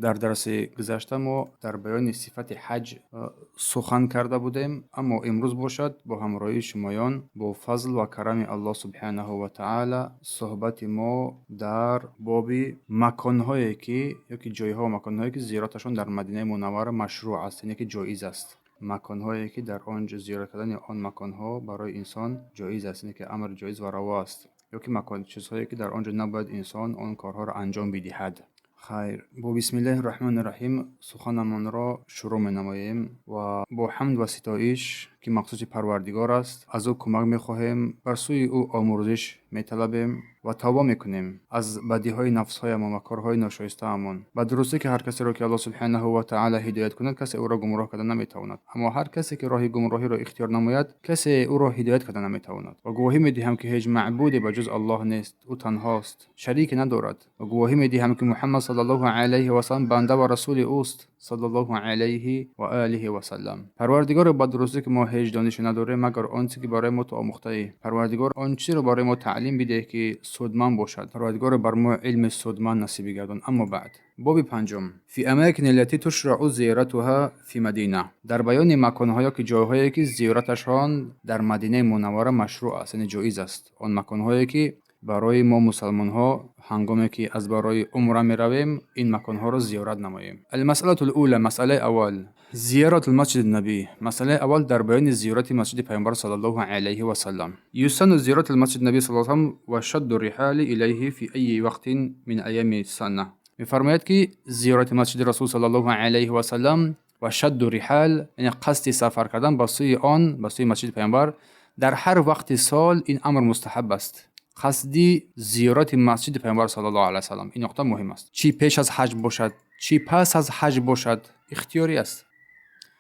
Дар дарси гузашта мо дар баёни сифати ҳаҷ сухан карда будем, аммо имрӯз бошад бо ҳамроҳии шумоён бо фазл ва карами Аллоҳ субҳанаҳу ва таъала суҳбати мо дар боби маконҳое ки ёки ҷойҳо ва маконҳое ки зиёраташон дар Мадинаи Мунаввара машрӯъ аст, яъне ки ҷоиз аст. Маконҳое ки дар он ҷо зиёрат кардани он маконҳо барои инсон ҷоиз аст, яъне ки амр ҷоиз ва раво аст, ёки макон чизҳое ки дар он ҷо набояд инсон он корҳоро анҷом бидиҳад. Хайр, бо бисмиллаҳи раҳмони раҳим суханамонро шурӯъ менамоем ва бо ҳамд ва ситоиш, ки махсуси Парвардигор аст, аз ӯ кӯмак мехоҳем, бар сӯи ӯ омӯрзиш металабем ва тавба мекунем аз бадиҳои нафсҳоямон ва корҳои ношоистаамон. Ба дурустӣ ки ҳар касеро ки Аллоҳ субҳанаҳу ва таъала ҳидоят кунад, касе ӯро гумроҳ карда наметавонад. Аммо ҳар касе ки роҳи гумроҳиро ихтиёр намояд, касе ӯро ҳидоят карда наметавонад. Ва гувоҳӣ медиҳам ки ҳеҷ маъбуде ба ҷуз Аллоҳ нест, ӯ танҳост, шарике надорад. Ва гувоҳӣ медиҳам ки Муҳаммад саллаллоҳу алайҳи васаллам банда ва расули ӯст, саллаллоҳу алайҳи ва олиҳи васаллам. Парвардигоро, ба дурустӣ ки мо ҳеҷ донише надорем, магар он чизе ки барои мо ту омӯхтаӣ. Парвардигор, он чизеро барои мо таълим бидеҳ ки судманд бошад. Парвардигоро, бар мо илми судманд насиб бигардон. Аммо баъд. Боби панҷум. Фи амакини аллати тушраъу зиёратуҳа фи Мадина. Дар баёни маконҳо ёки ҷойҳое ки зиёраташон дар Мадинаи Мунаввара машрӯъ аст, яъне ҷоиз аст. Он маконҳое ки барои мо мусалмонҳо ҳангоме ки аз барои умра меравем, ин маконҳоро зиёрат намоем. Алмасъалату лула, масъалаи аввал. Зиёрату лмасҷиди набӣ. Масъалаи аввал дар баёни зиёрати масҷиди Паёмбар саллаллоҳу алайҳи васаллам. Юсанну зиёрату лмасҷиди набӣ саллаллоҳу алайҳи васаллам ва шадду риҳали илайҳи фи айи вақтин мин айями сана. Мефармояд ки зиёрати масҷиди Расул саллаллоҳу алайҳи васаллам ва шадду риҳал, яъне қасди сафар кардан ба сӯи он, ба сӯи масҷиди Паёмбар дар ҳар вақти сол ин амр мустаҳаб аст. Қасди зиёрати масҷиди Паёмбар саллаллоҳу алайҳи васаллам, ин нуқта муҳим аст. Чӣ пеш аз ҳаҷ бошад, чӣ пас аз ҳаҷ бошад, ихтиёрӣ аст.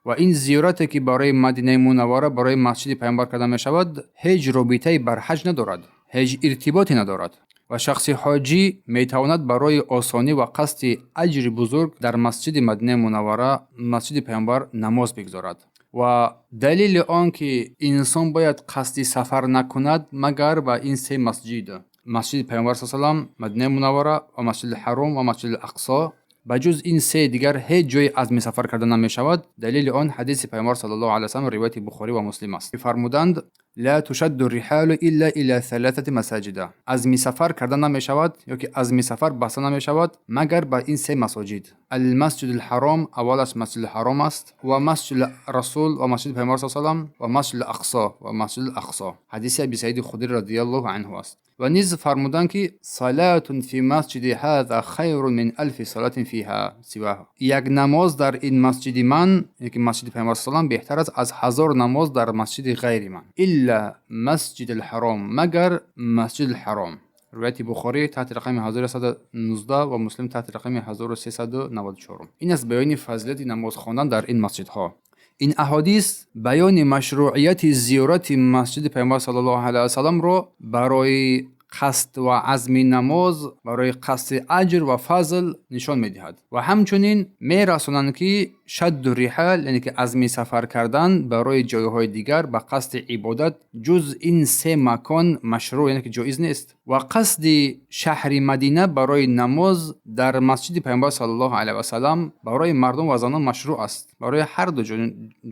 Ва ин зиёрате ки барои Мадинаи Мунаввара, барои масҷиди Паёмбар карда мешавад, ҳеҷ робитае бар ҳаҷ надорад, ҳеҷ иртиботе надорад. Ва шахси ҳоҷӣ метавонад барои осонӣ ва қасди аҷри бузург дар масҷиди Мадинаи Мунаввара, масҷиди Паёмбар намоз бигзорад. Ва далели он ки инсон бояд қасди сафар накунад, магар ба ин се масҷид, масҷиди Паёмбар саллаллоҳу алайҳи васаллам, Мадинаи Мунаввара ва Масҷиди Ҳаром ва Масҷиди Ақсо, ба ҷуз ин се дигар ҳеҷ ҷое азми сафар карда намешавад. Далели он ҳадиси Паёмбар саллаллоҳу алайҳи васаллам, ривояти Бухорӣ ва Муслим аст. Фармуданд: ла тушадду риҳалу илла ила саласати масаҷида. Азми сафар карда намешавад ёки азми сафар баста намешавад, магар ба ин се масоҷид. Алмасҷиду лҳаром, аввалаш Масҷиди Ҳаром аст, ва Масҷиди Расул ва масҷиди Паёмбар саллаллоҳу алайҳи васаллам, ва Масҷиди Ақсо ва Масҷиди Ақсо. Ҳадиси Аби Саиди Худри радиаллоҳу анҳу аст. Ва низ фармуданд ки салатун фи масҷиди ҳаза хайрун мин алфи салатин фиҳа сиваҳ. Як намоз дар ин масҷиди ман, яки масҷиди Паёмбар саллаллоҳу алайҳи васаллам, беҳтар аст аз 1000 намоз дар масҷиди ғайри ман. Илла Масҷиди лҳаром, магар Масҷиди Ҳаром. Ривояти Бухорӣ таҳти рақами 1119 ва Муслим таҳти рақами 1394. Ин аст баёни фазилати намоз хондан дар ин масҷидҳо. Ин аҳодис баёни машрӯъияти зиёрати масҷиди Паёмбар саллаллоҳу алайҳи васалламро барои қасд ва азми намоз, барои қасди аҷр ва фазл нишон медиҳад. Ва ҳамчунин мерасонанд ки шадду риҳал, яъне ки азми сафар кардан барои ҷойҳои дигар ба қасди ибодат ҷуз ин се макон машрӯъ, яъне ки ҷоиз нест. Ва қасди шаҳри Мадина барои намоз дар масҷиди Паёмбар саллаллоҳу алайҳи васаллам барои мардон ва занон машрӯъ аст, барои ҳар ду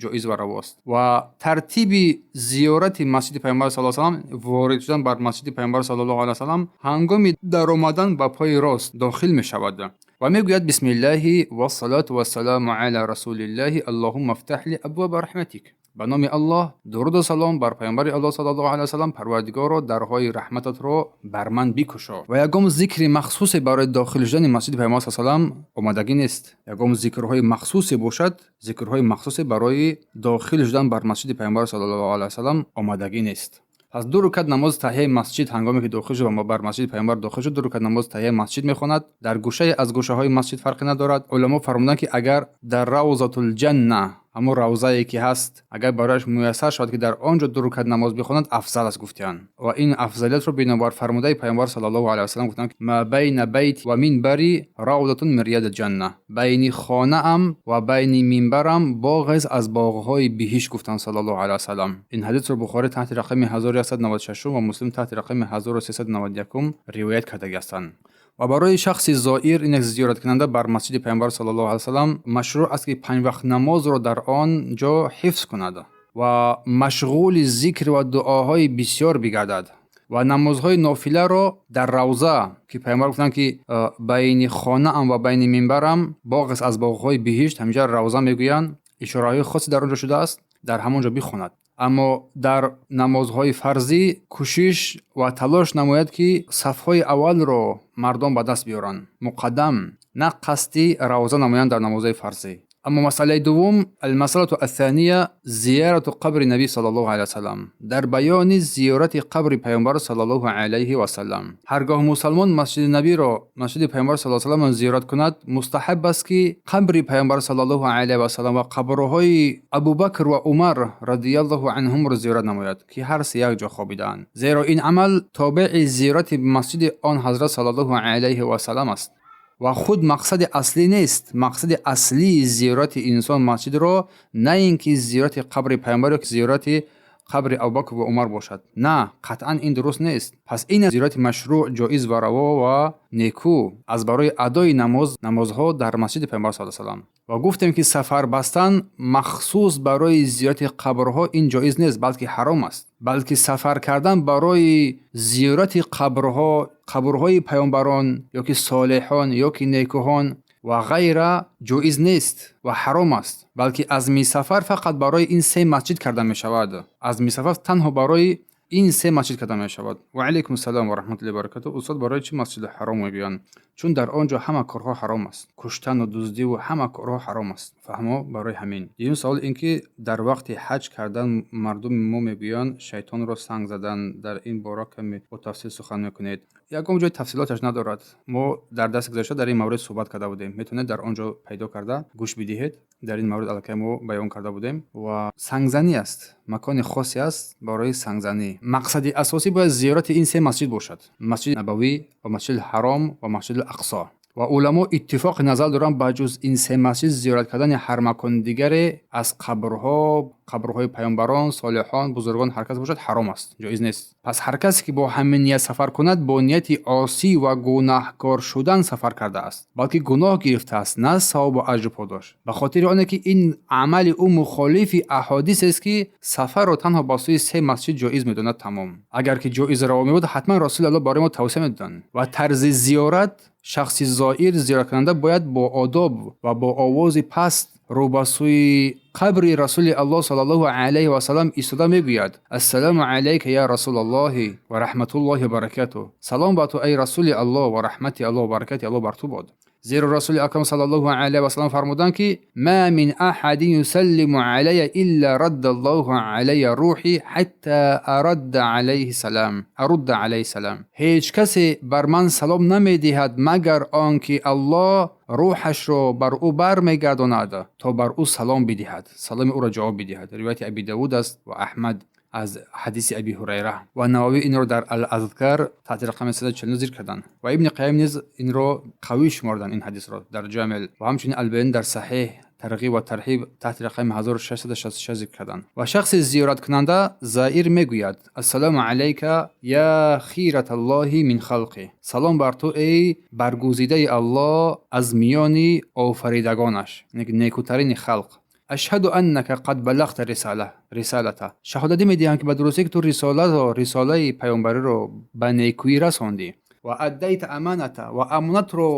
ҷоиз ва равост. Ва тартиби зиёрати масҷиди Паёмбар саллаллоҳу алайҳи васаллам, ворид шудан бар масҷиди Паёмбар саллаллоҳу алайҳи васаллам ҳангоми даромадан ба пои рост дохил мешавад ва мегӯяд: бисмиллаҳи вассалату вассаламу ала расулиллаҳи, аллоҳумма фтаҳ ли абваба раҳматик. Ба номи Аллоҳ, дуруду салом бар Паёмбари Аллоҳ саллаллоҳу алайҳи васаллам, Парвардигоро, дарҳои раҳмататро бар ман бикушо. Ва ягон зикри махсусе барои дохил шудани масҷиди Паёмбар саллаллоҳу алайҳи васаллам омадагӣ нест. Ягон зикрҳои махсусе бошад, зикрҳои махсусе барои дохил шудан бар масҷиди Паёмбар саллаллоҳу алайҳи васаллам омадагӣ нест. Пас ду рукат намози таҳияи масҷид, ҳангоме ки дохил шуд ва бар масҷиди Паёмбар дохил шуд, ду рукат намози таҳияи масҷид мехонад. Дар гӯшае аз гӯшаҳои масҷид фарқе надорад. Уламо фармуданд ки агар дар Равзатулҷанна, ҳамон равзае ки ҳаст, агар барояш муяссар шавад ки дар он ҷо ду рукат намоз бихонад, афзал аст, гуфтианд. Ва ин афзалиятро бинобар фармудаи Паёмбар саллаллоҳу алайҳи васаллам гуфтанд ки ма байна байти ва минбари равдатун мин риядил ҷанна. Байни хонаам ва байни минбарам боғест аз боғҳои биҳишт, гуфтанд саллаллоҳу алайҳи васаллам. Ин ҳадисро Бухорӣ таҳти рақами 1196 ва Муслим таҳти рақами 1391 ривоят кардагӣ ҳастанд. Ва барои шахси зоир, ин як зиёраткунанда бар масҷиди Пайғамбар саллаллоҳу алайҳи васаллам, машрӯъ аст, ки панҷ вақт намозро дар он ҷо ҳифз кунад ва машғули зикр ва дуоҳои бисёр бигардад ва намозҳои нофиларо дар равза, ки Пайғамбар гуфтанд, ки байни хонаам ва байни минбарам боғ аст аз боғҳои биҳишт, ҳаминҷа равза мегӯянд, ишораҳои хосе дар он ҷо шудааст, дар ҳамон ҷо бихонад. Аммо дар намозҳои фарзӣ кӯшиш ва талош намояд, ки сафҳои аввалро мардон ба даст биёранд, муқаддам, на қасди равза намоянд дар намозҳои фарзӣ. Аммо масъалаи дуввум, алмасалату ассания, зиярату қабри наби саллаллоҳу алайҳи васаллам, дар баёни зиёрати қабри Пайғамбар саллаллоҳу алайҳи васаллам. Ҳаргоҳ мусалмон масҷиди набиро, масҷиди Пайғамбар саллаллоҳу алайҳи васалламро зиёрат кунад, мустаҳаб аст, ки қабри Пайғамбар саллаллоҳу алайҳи васаллам ва қабрҳои Абубакр ва Умар радиаллоҳу анҳумро зиёрат намояд, ки ҳар се як ҷо хобидаанд, зеро ин амал тобеи зиёрати масҷиди он ҳазрат саллаллоҳу алайҳи васаллам аст ва худ мақсади аслӣ нест. Мақсади аслии зиёрати инсон масҷидро на ин ки зиёрати қабри Пайғамбар ё зиёрати қабри Абубакр ва Умар бошад. На, қатъан ин дуруст нест. Пас ин зиёрати машрӯъ, ҷоиз ва раво ва некӯ аз барои адои намозҳо дар масҷиди Пайғамбар саллаллоҳу алайҳи васаллам. Ва гуфтем, ки сафар бастан махсус барои зиёрати қабрҳо ин ҷоиз нест, балки ҳаром аст. Балки сафар кардан барои зиёрати қабрҳо, қабрҳои паёмбарон ё ки солеҳон ё ки некӯҳон ва ғайра ҷоиз нест ва ҳаром аст, балки азми сафар фақат барои ин се масҷид карда мешавад. Азми сафар танҳо барои ин се масҷид карда мешавад. Ва алайкум ассалом ва раҳматуллоҳи ва баракатуҳ. Устод, барои чӣ масҷиди ҳаром мегӯянд? Чун дар он ҷо ҳама корҳо ҳаром аст, куштану дуздиву ҳама корҳо ҳаром аст, фаҳмо? Барои ҳамин. Дуюм савол ин ки дар вақти ҳаҷ кардан мардуми мо мегӯянд шайтонро санг задан, дар ин бора каме бо тафсил сухан мекунед? Ягон ҷои тафсилоташ надорад. Мо дар дарси гузашта дар ин маврид суҳбат карда будем, метавонед дар он ҷо пайдо карда гӯш бидиҳед. Дар ин маврид аллакай мо баён карда будем ва сангзанӣ аст, макони хосе аст барои сангзанӣ. Мақсади асосӣ бояд зиёрати ин се масҷид бошад: масҷиди Набавӣ ва масҷиди Ҳаром ва масҷиди Ақсо. Ва уламо иттифоқи назар доранд, ба ҷуз ин се масҷид зиёрат кардани ҳар макони дигаре аз қабрҳо, қабрҳои паёмбарон, солиҳон, бузургон, ҳар кас бошад, ҳаром аст, ҷоиз нест. Пас ҳар касе ки бо ҳамин ният сафар кунад, бо нияти осӣ ва гунаҳкор шудан сафар кардааст, балки гуноҳ гирифтааст, на савобу аҷру подош, ба хотири оне ки ин амали ӯ мухолифи аҳодисест, ки сафарро танҳо ба сӯи се масҷид ҷоиз медонад. Тамом. Агар ки ҷоиз раво мебуд, ҳатман Расули Аллоҳ барои мо тавсия медоданд. Ва тарзи зиёрат, шахси зоир, зиёраткунанда бояд бо одоб ва бо овози паст рӯ ба сӯи қабри Расули Аллоҳ саллаллоҳу алайҳи васаллам истода мегӯяд: «Ассалому алайка я Расулаллоҳи ва раҳматуллоҳи ва баракатуҳ», салом ба ту, эй Расули Аллоҳ, ва раҳмати Аллоҳ, баракати Аллоҳ бар ту бод. Зеро Расули Акрам саллаллоҳу алайҳи васаллам фармуданд, ки ма мин аҳадин юсаллиму алайя илла радда Аллоҳу алайя рӯҳи ҳатта арадда алайҳи салам, арудда алайҳи салам. Ҳеҷ касе бар ман салом намедиҳад, магар он ки Аллоҳ рӯҳашро бар ӯ бармегардонад, то бар ӯ салом бидиҳад, саломи ӯро ҷавоб бидиҳад. Ривояти Аби Давуд аст ва Аҳмад аз ҳадиси Аби Ҳурайра, ва Нававӣ инро дар Ал-Азкар таҳти рақами 349 зикр карданд, ва Ибни Қайим низ инро қавӣ шуморданд, ин ҳадисро дар Ҷамил, ва ҳамчунин Албанӣ дар Саҳеҳ Тарғиб ва Тарҳиб таҳти рақами 1666 зикр карданд. Ва шахси зиёраткунанда, заир, мегӯяд: «Ассалому алайка я хираталлоҳи мин халқи», салом бар ту, эй баргузидаи Аллоҳ аз миёни офаридагонаш, некӯтарини халқ. «Ашҳаду аннака қад балағта рисала, рисалата», шаҳодатӣ медиҳам, ки ба дурустӣ ки ту рисоларо, рисолаи паёмбариро ба некӯӣ расондӣ, ва аддайта аманата, ва амонатро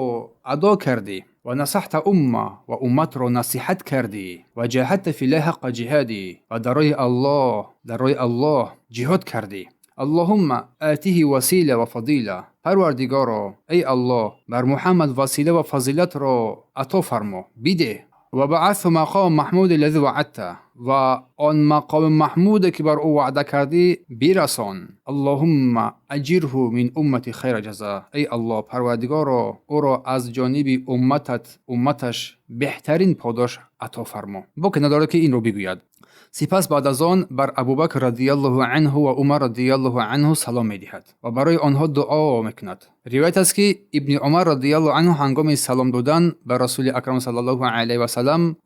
адо кардӣ, ва насаҳта умма, ва умматро насиҳат кардӣ, ва ҷаҳадта филлаҳи ҳаққа ҷиҳадӣ, ва дар роҳи Аллоҳ, дар роҳи Аллоҳ ҷиҳод кардӣ. Аллоҳумма атиҳи васила ва фадила, Парвардигоро, эй Аллоҳ, бар Муҳаммад васила ва фазилатро ато фармо, бидеҳ. Ва баъатҳу мақома маҳмуди аллази ваъадта, ва он мақоми маҳмуде ки бар ӯ ваъда кардӣ, бирасон. Аллоҳумма аҷирҳу мин уммати хайра ҷаза, эй Аллоҳ, Парвардигоро, ӯро аз ҷониби умматат, умматаш беҳтарин подош ато фармо. Боке надорад, ки инро бигӯяд. Сипас баъд аз он бар Абубакр радиаллоҳу анҳу ва Умар радиаллоҳу анҳу салом медиҳад ва барои онҳо дуо мекунад. Ривоят аст, ки Ибни Умар радиаллоҳу анҳу ҳангоми салом додан ба Расули Акрам саллаллоҳу алайҳи васаллам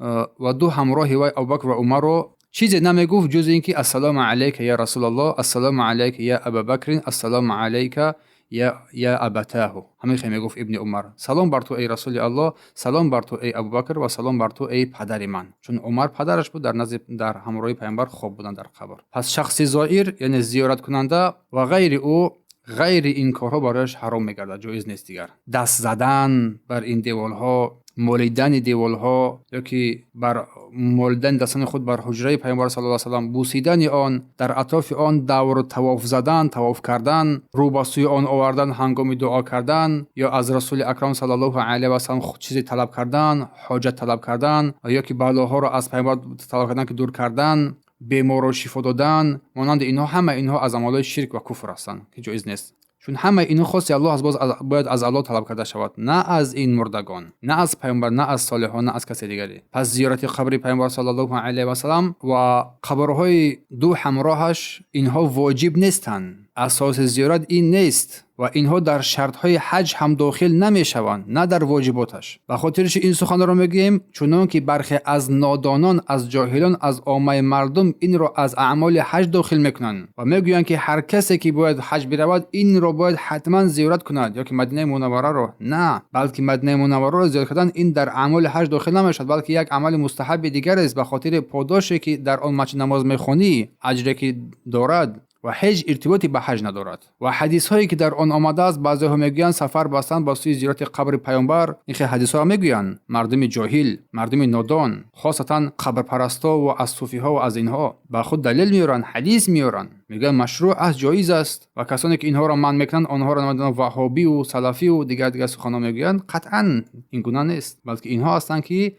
ва ду ҳамроҳи вай, Абубакр ва Умарро, чизе намегуфт, ҷуз ин ки: «Ассалому алайка я Расулаллоҳ, ассалому алайка я Абабакрин, ассалому алайка يا أبتاه. Ҳамин мегуфт Ибни Умар: салом бар ту, эй Расули Аллоҳ, салом бар ту, эй Абубакр, ва салом бар ту, эй падари ман. Чун Умар падараш буд, дар назди, дар ҳамроҳи Пайғамбар хоб буданд дар қабр. Пас шахси зоир, яъне зиёраткунанда, ва ғайри ӯ, ғайри ин корҳо барояш ҳаром мегардад, ҷоиз нест дигар. Даст задан бар ин деволҳо, молидани деволҳо ё ки бар молидани дастони худ бар ҳуҷраи Пайғамбар саллаллоҳу алайҳи васаллам, бусидани он, дар атрофи он давру тавоф задан, тавоф кардан, рӯ ба сӯи он овардан ҳангоми дуо кардан ё аз Расули Акрам саллаллоҳу алайҳи васаллам чизе талаб кардан, ҳоҷат талаб кардан ё ки балоҳоро аз Пайғамбар талаб кардан, ки дур кардан, беморро шифо додан, монанди инҳо, ҳама инҳо аз амалҳои ширк ва куфр ҳастанд, ки ҷоиз нест. Чун ҳамаи инҳо хоси Аллоҳ аст, боз бояд аз Аллоҳ талаб карда шавад, на аз ин мурдагон, на аз Пайғамбар, на аз солиҳон, на аз касе дигаре. Пас зиёрати қабри Пайғамбар саллаллоҳу алайҳи васаллам ва қабрҳои ду ҳамроҳаш, инҳо воҷиб нестанд. Асоси зиёрат ин нест ва инҳо дар шартҳои ҳаҷ ҳам дохил намешаванд, на дар воҷиботаш. Ба хотири чи ин суханро мегӯем? Чунон ки бархе аз нодонон, аз ҷоҳилон, аз оммаи мардум инро аз аъмоли ҳаҷ дохил мекунанд ва мегӯянд, ки ҳар касе ки бояд ҳаҷ биравад, инро бояд ҳатман зиёрат кунад ё ки Мадинаи Мунаввараро. На, балки Мадинаи Мунаввараро зиёрат кардан ин дар аъмоли ҳаҷ дохил намешавад, балки як амали мустаҳаби дигар аст, ба хотири подоше ки дар он масҷид намоз мехонӣ, аҷре ки дорад, ва ҳеҷ иртиботе ба ҳаҷ надорад. Ва ҳадисҳое ки дар он омадааст, баъзеҳо мегӯянд сафар бастан ба сӯи зиёрати қабри Пайғамбар, ин хел ҳадисҳоро мегӯянд мардуми ҷоҳил, мардуми нодон, хосатан қабрпарастҳо ва аз суфиҳо ва аз инҳо ба худ далел меоранд, ҳадис меоранд, мегӯянд машрӯъ аст, ҷоиз аст. Ва касоне ки инҳоро манъ мекунанд, онҳоро намедонам ваҳобиву салафиву дигар дигар суханҳо мегӯянд. Қатъан ин гуна нест, балки инҳо ҳастанд ки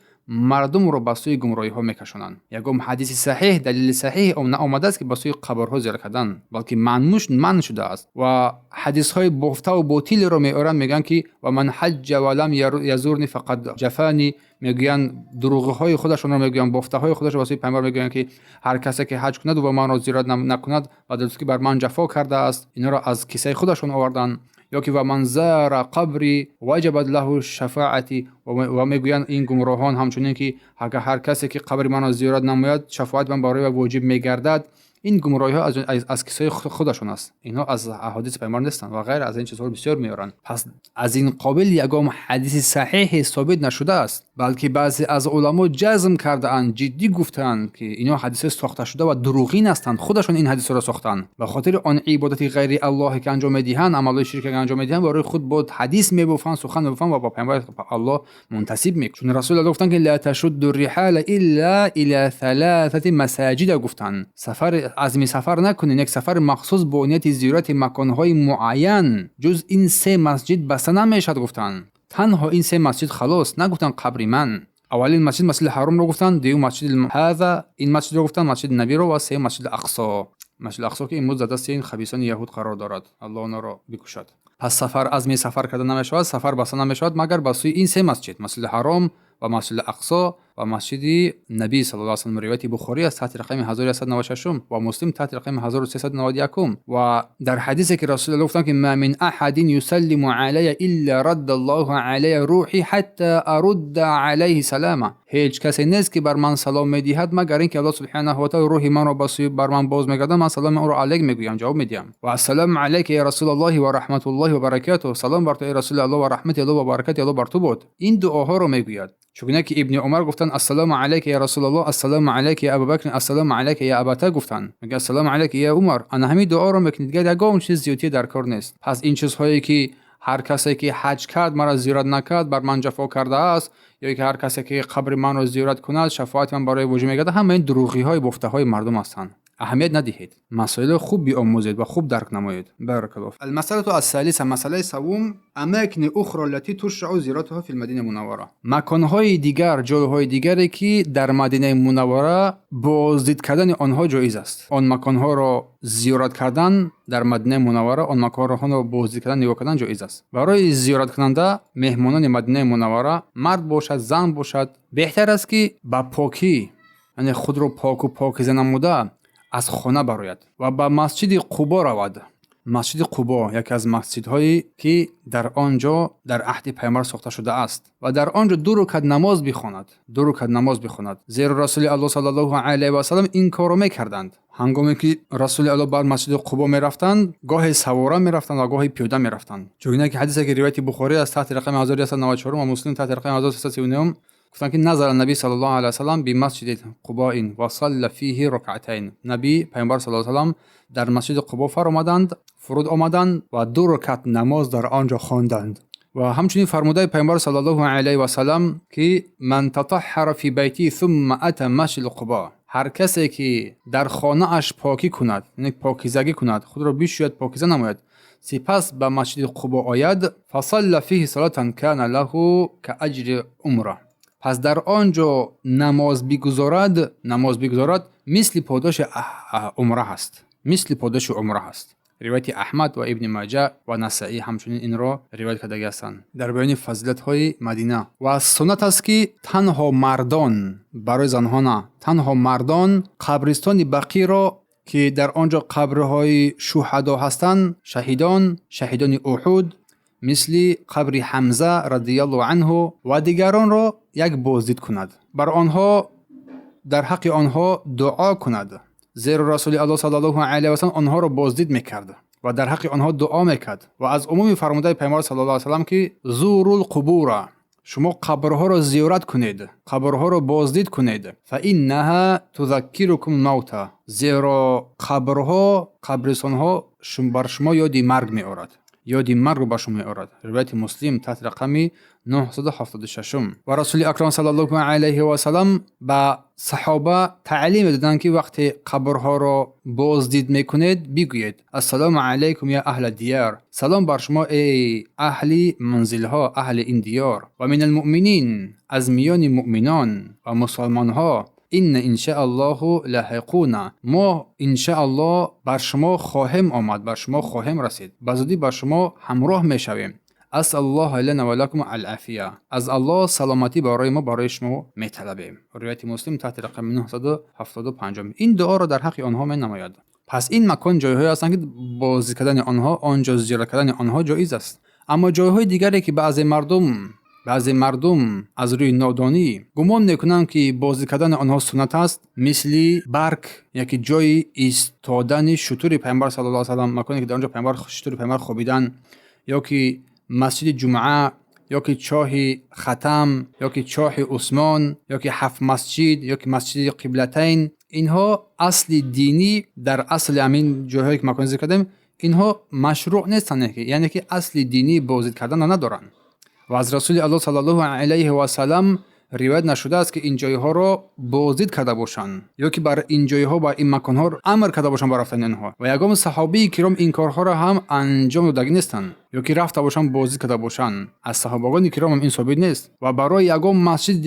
мардумро ба сӯи гумроҳиҳо мекашонанд. Ягон ҳадиси саҳеҳ, далели саҳеҳ наомадааст, ки ба сӯи қабрҳо зиёрат кардан, балки манъ шудааст. Ва ҳадисҳои бофтаву ботилеро меоранд, мегӯянд ки ва ман ҳаҷҷа ва лам язурни фақад ҷафани. Мегӯянд, дурӯғҳои худашонро мегӯянд, бофтаҳои худашро ба сӯи Пайғамбар мегӯянд, ки ҳар касе ки ҳаҷ кунад ва манро зиёрат накунад, ба дурустӣ ки бар ман ҷафо кардааст. Инҳоро аз киссаи худашон оварданд. Ё ки ва ман зара қабри ваҷабат лаҳу шафоати. Ва мегӯянд ин гумроҳон ҳамчунин, ки ҳар касе ки қабри маро зиёрат намояд, шафоати ман барои вай воҷиб мегардад. Ин гумроҳиҳо аз киссаи худашон аст, инҳо аз аҳодиси Пайғамбар нестанд ва ғайр аз ин чизҳоро бисёр меоранд. Пас аз ин қобил ягон ҳадиси саҳеҳе собит нашудааст, балки баъзе аз уламо ҷазм кардаанд, ҷиддӣ гуфтаанд, ки инҳо ҳадисҳои сохташуда ва дурӯғин ҳастанд. Худашон ин ҳадисҳоро сохтанд ба хотири он ибодати ғайри Аллоҳе ки анҷом медиҳанд, амалҳои ширке ки анҷом медиҳанд, барои худ бо ҳадис мебофанд, сухан мебофанд ва ба Пайғамбари Аллоҳ мунтасиб мекунанд. Чун Расули Аллоҳ гуфтанд, ки ла ташудду риҳала илла ила саласати масаҷида гуфтанд. Сафар, азми сафар накунед, як сафари махсус бо нияти зиёрати маконҳои муайян ҷуз ин се масҷид баста намешавад гуфтанд. Танҳо ин се масҷид, халос. Нагуфтанд қабри ман. Аввалин масҷид Масҷиди Ҳаромро гуфтанд, дуюм Масҷиди ҳаза, ин масҷидро гуфтанд, Масҷиди Набиро, ва сеюм Масҷиди Ақсо. Масҷиди Ақсо, ки имрӯз дар дасти ин хабисони яҳуд қарор дорад, Аллоҳ онҳоро бикушад. Пас сафар, азми сафар карда намешавад, сафар баста намешавад, магар ба сӯи ин се масҷид: Масҷиди Ҳаром ва Масҷиди Ақсо ва Масҷиди Набӣ саллаллоҳу алайҳи васаллам. Ривояти Бухорӣ аст таҳти рақами 1196 ва Муслим таҳти рақами 1391. Ва дар ҳадисе ки Расулуллоҳ гуфтанд, ки ма мин аҳадин юсаллиму алайя илла радда Аллоҳу алайя рӯҳи ҳатта арудда алайҳи салама. Ҳеҷ касе нест, ки бар ман салом медиҳад, магар ин ки Аллоҳ субҳанаҳу ва таъала рӯҳи манро ба сӯи бар ман боз мегардад, ман саломи ӯро алайк мегӯям, ҷавоб медиҳам. Ва ассалому алайка я Расулаллоҳи ва раҳматуллоҳи ва баракатуҳ. Салом бар ту, эй Расули Аллоҳ, ва раҳмати Аллоҳ ва баракати Аллоҳ бар ту бод. Ин дуоҳоро мегӯяд. Чунки ки Ибни Умар гуфтанд: ассалому алайка я Расулаллоҳ, ассалому алайка я Абубакр, ассалому алайка я абата гуфтанд. Мега ассалому алайка я Умар. Ана ҳамин дуоро мекунед, дигар ягон чиз зиёдтӣ дар кор нест. Пас ин чизҳое ки ҳар касе ки ҳаҷ кард, маро зиёрат накард, бар ман ҷафо кардааст, ё ки ҳар касе ки қабри манро зиёрат кунад, шафоати ман барои воҷиб мегардад, ҳама ин дурӯғиҳои бофтаҳои мардум ҳастанд. Аҳамият надиҳед, масоилро хуб биомӯзед ва хуб дарк намоед. Баракаллоҳ. Алмасалату ассалиса, масъалаи саввум: амакини ухро аллати тушрау зиёратуҳа фил Мадина Мунаввара. Маконҳои дигар, ҷойҳои дигаре, ки дар Мадинаи Мунаввара боздид кардани онҳо ҷоиз аст, он маконҳоро зиёрат кардан дар Мадинаи Мунаввара, он маконҳоро боздид кардан, нигоҳ кардан ҷоиз аст барои зиёраткунанда. Меҳмонони Мадинаи Мунаввара, мард бошад, зан бошад, беҳтар аст, ки ба покӣ, яъне худро поку покиза намуда, аз хона барояд ва ба Масҷиди Қубо равад. Масҷиди Қубо яке аз масҷидҳое, ки дар он ҷо дар аҳди Пайғамбар сохта шудааст, ва дар он ҷо ду рукат намоз бихонад, ду рукат намоз бихонад, зеро Расули Аллоҳ саллаллоҳу алайҳи васаллам ин корро мекарданд. Ҳангоме ки Расули Аллоҳ бар масҷиди Қубо мерафтанд, гоҳе савора мерафтанд ва гоҳе пиёда мерафтанд. Чунон ки ҳадисе ки ривояти Бухорӣ аст таҳти рақами 1194 ва Муслим таҳти рақами 1339, гуфтанд ки назала наби саллаллоҳу алайҳи васаллам бимасҷиди Қубоин ва салла фиҳи ракъатайн. Наби Пайғамбар саллаллоҳу алайҳи васаллам дар масҷиди Қубо фаромаданд, фуруд омаданд ва 2 ракат намоз дар он ҷо хонданд. Ва ҳамчунин фармудаи Пайғамбар саллаллоҳу алайҳи васаллам ки ман татаҳҳара фи байти сумма ата масҷиди Қубо, ҳар касе ки дар хонааш покӣ кунад, яъне покизагӣ кунад, худро бишӯяд, покиза намояд, сипас ба масҷиди Қубо ояд, фасалла фиҳи салатан кана лаҳу кааҷри умра, пас дар он ҷо намоз бигузорад, мисли подоши умра ҳаст, мисли подоши умра ҳаст. Ривояти Аҳмад ва Ибни Маҷа ва Насаӣ ҳамчунин инро ривоят кардагӣ ҳастанд дар баёни фазилатҳои Мадина. Ва суннат аст ки танҳо мардон, барои занҳо на, танҳо мардон қабристони Бақиро, ки дар он ҷо қабрҳои шуҳадо ҳастанд, шаҳидон, шаҳидони Уҳуд, мисли қабри Ҳамза радиаллоҳу анҳу ва дигаронро як боздид кунад, бар онҳо, дар ҳаққи онҳо дуо кунад, зеро Расули Аллоҳ саллаллоҳу алайҳи васаллам онҳоро боздид мекард ва дар ҳаққи онҳо дуо мекард. Ва аз умуми фармудаи Пайғамбар саллаллоҳу алайҳи васаллам ки зурул қубура, шумо қабрҳоро зиёрат кунед, қабрҳоро боздид кунед, фа иннаҳа тузаккирукум мавта, зеро қабрҳо, қабристонҳо бар шумо ёди марг меорад, ёди маргро ба шумо меорад. Ривояти Муслим таҳти рақами 976. Ва Расули Акрам саллаллоҳу алайҳи васаллам ба саҳоба таълим медоданд, ки вақте қабрҳоро боздид мекунед, бигӯед: ассалому алайкум я аҳла дияр, салом бар шумо эй аҳли манзилҳо, аҳли ин диёр, ва мин алмуъминин, аз миёни муъминон ва мусалмонҳо, инна иншааллоҳу лаҳиқуна, мо иншааллоҳ бар шумо хоҳем омад, бар шумо хоҳем расид, ба зудӣ ба шумо ҳамроҳ мешавем. Асаллоҳа лана ва лакум ал-афия, аз Аллоҳ саломатӣ барои мо, барои шумо металабем. Ривояти Муслим таҳти рақами 975. Ин дуоро дар ҳаққи онҳо менамояд. Пас ин макон ҷойҳое ҳастанд, ки боздид кардани онҳо, он ҷо зиёрат кардани онҳо ҷоиз аст. Аммо ҷойҳои дигаре, ки баъзе мардум аз рӯи нодонӣ гумон мекунанд, ки боздид кардани онҳо суннат аст, мисли барк, яке ҷойи истодани шутури Пайғамбар саллаллоҳу алайҳи васаллам, маконе ки дар он ҷо Пайғамбар, шутури Пайғамбар хобидан, ё ки масҷиди Ҷумъа, ё ки чоҳи Хатам, ё ки чоҳи Усмон, ё ки ҳафт масҷид, ё ки масҷиди Қиблатайн, инҳо асли динӣ дар асли ҳамин ҷойҳое ки макон зикр кардем, инҳо машрӯъ нестанд, яъне ки асли динии боздид карданро надоранд. Ва аз Расули Аллоҳ саллаллоҳу алайҳи васаллам ривоят нашудааст, ки ин ҷойҳоро боздид карда бошанд ё ки бар ин ҷойҳо, бар ин маконҳо амр карда бошанд ба рафтани онҳо. Ва ягон саҳобии киром ин корҳоро ҳам анҷом додагӣ нестанд, ё ки рафта бошанд, боздид карда бошанд. Аз саҳобагони киром ҳам ин собит нест. Ва барои ягон масҷиди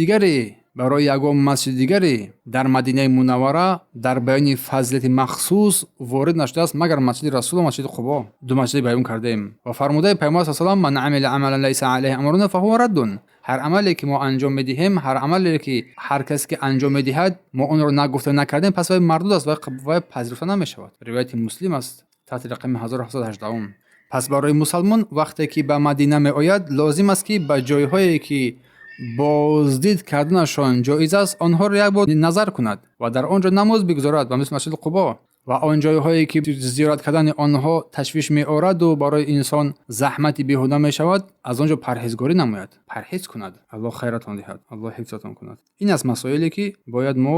дигаре дар Мадинаи Мунаввара дар баёни фазилати махсус ворид нашудааст, магар масҷиди Расул ва масҷиди Қубо, ду масҷиде баён кардем. Ва фармудаи Пайғамбар саллаллоҳу алайҳи васаллам: ман амила амалан лайса алайҳи амруна фаҳува раддун, ҳар амале ки мо анҷом медиҳем, ҳар амале ки ҳар касе ки анҷом медиҳад, мо онро нагуфта накардем, пас вай мардуд аст, вай пазируфта намешавад. Ривояти Муслим аст таҳти рақами 1718. Пас барои мусалмон вақте ки ба Мадина меояд, лозим аст, ки ба ҷойҳое ки боздид карданашон ҷоиз аст, онҳоро як бор назар кунад ва дар он ҷо намоз бигузорад, ба мисли масҷиди Қубо. Ва он ҷойҳое ки зиёрат кардани онҳо ташвиш меораду барои инсон заҳмати беҳуда мешавад, аз он ҷо парҳезгорӣ намояд, парҳез кунад. Аллоҳ хайратон диҳад, Аллоҳ ҳифзатон кунад. Ин аст масоиле, ки бояд мо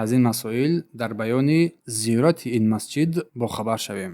аз ин масоил дар баёни зиёрати ин масҷид бохабар шавем.